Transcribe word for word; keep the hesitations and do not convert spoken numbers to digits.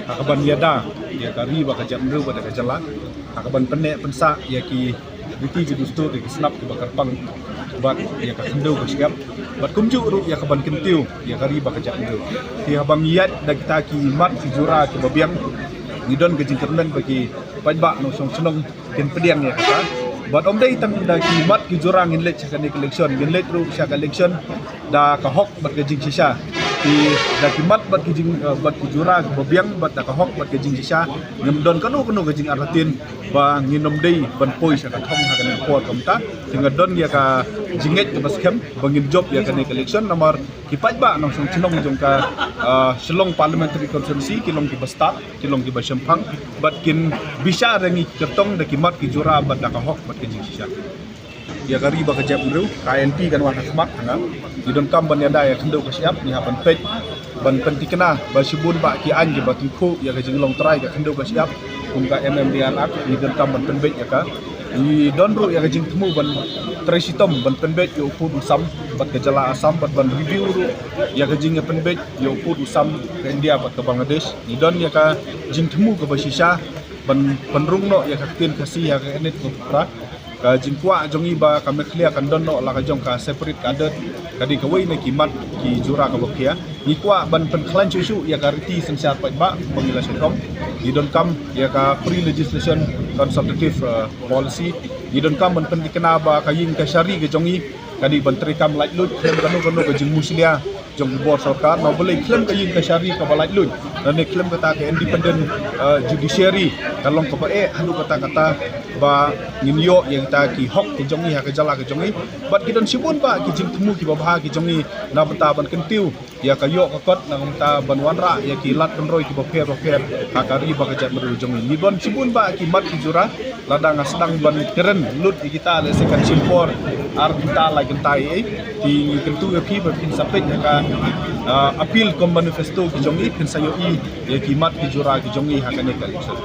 Ha kaban ïada ïa ka ri bad ka jaitbynriew bad ka jylla, ha kaban pynneh pynsah ïa ki riti ki dustur, ïa ki sngap kiba kyrpang bad ïa ka khyndew ka shyiap, bad kumjuh ruh ïa kaban kyntiew ïa ka ri bad ka jaitbynriew. Te haba ngi ïaid da kita ki mat ki jura kiba biang, ngi don ka jingkyrmen ba ki paidbah nongshong shnong kin pdiang ïa kata. Bad ym dei tang da ki mat ki jura ngin leit sha kane ka election, ngin leit ruh sha ka election da ka hok bad ka jingshisha. Ki, da ki mat bad ki jing, eh, bad ki jura kiba biang bad da ka hok bad ka jingshisha, ngim don kano kano ka jingartatien ba ngin ym dei ban poi sha ka thong ha kane ka por. Kumta te nga don ïa ka jingngeit kaba skhem ba ngin jop ïa kane ka election, namar ki paidbah nongshong shnong jong ka, ah, Shillong Parliamentary Constituency ki long kiba stad, ki long kiba shemphang bad kin bishar ïa ngi ki kyrtong da ki mat ki jura bad da ka hok bad ka jingshisha. Ïa ka ri bad ka jaitbynriew, ka I N P kan wan ha khmat ha nga. Ngi donkam ban ïada ïa ka khyndew ka shyiap, ngi hap ban peit, ban pynthikna ba shibun bah ki aiñ kiba tyngkhuh ïa ka jinglong trai ka khyndew ka shyiap, kum ka M M D R Act, ngi donkam ban pynbeit ïa ka. Ngi don ruh ïa ka jingthmu ban trei shitom ban pynbeit ïa u pud u sam bad ka jylla Assam, bad ban review ruh ïa ka jingïapynbeit ïa u pud u sam ka India bad ka Bangladesh. Ngi don ïa ka jingthmu kaba shisha ban pynrung noh ïa ka ktien Khasi ha ka Act ka pra. Ka jingkwah jong ngi ba ka Meghalaya kan don noh la ka jong ka separate cadre, ka dei kawei na ki mat ki jura kaba khia. Ngi kwah ban pynkhlaiñ shuh shuh ïa ka riti synshar paidbah ba ngi la shongthait. Ngi donkam ïa ka pre-legislation consultative, eh, policy. Ngi donkam ban pynthikna ba ka ïing ka shari ka jong ngi ka dei ban treikam laitluid khlem kano kano ka jingmushlia jong ki bor sorkar, na balei khlem ka ïing ka shari kaba laitluid, lane khlem kata ka independent, eh, judiciary, ka long kaba eh haduh katta katta ba ngin ïoh ïa kita ki hok ki jong ngi ha ka jylla ka jong ngi. Bad ki don shibun bah ki jingthmu kiba bha ki jong ngi na bynta ban kyntiew ïa ka ïoh ka kot, na bynta ban wanrah ïa ki lad pynroi kiba pher ba pher ha ka ri bad ka jaitbynriew jong ngi. Ngi don shibun bah ki mat ki jura, lada nga sdang ban kren lut ïa kita, lehse kan shim por ar kynta lai kynta ei ei. Te ngi kyntu ïa phi ba phin sa peit ïa ka, ah, appeal cum manifesto ki jong ngi, phin sa ïohi ïa ki mat ki jura ki jong ngi ha kane ka election.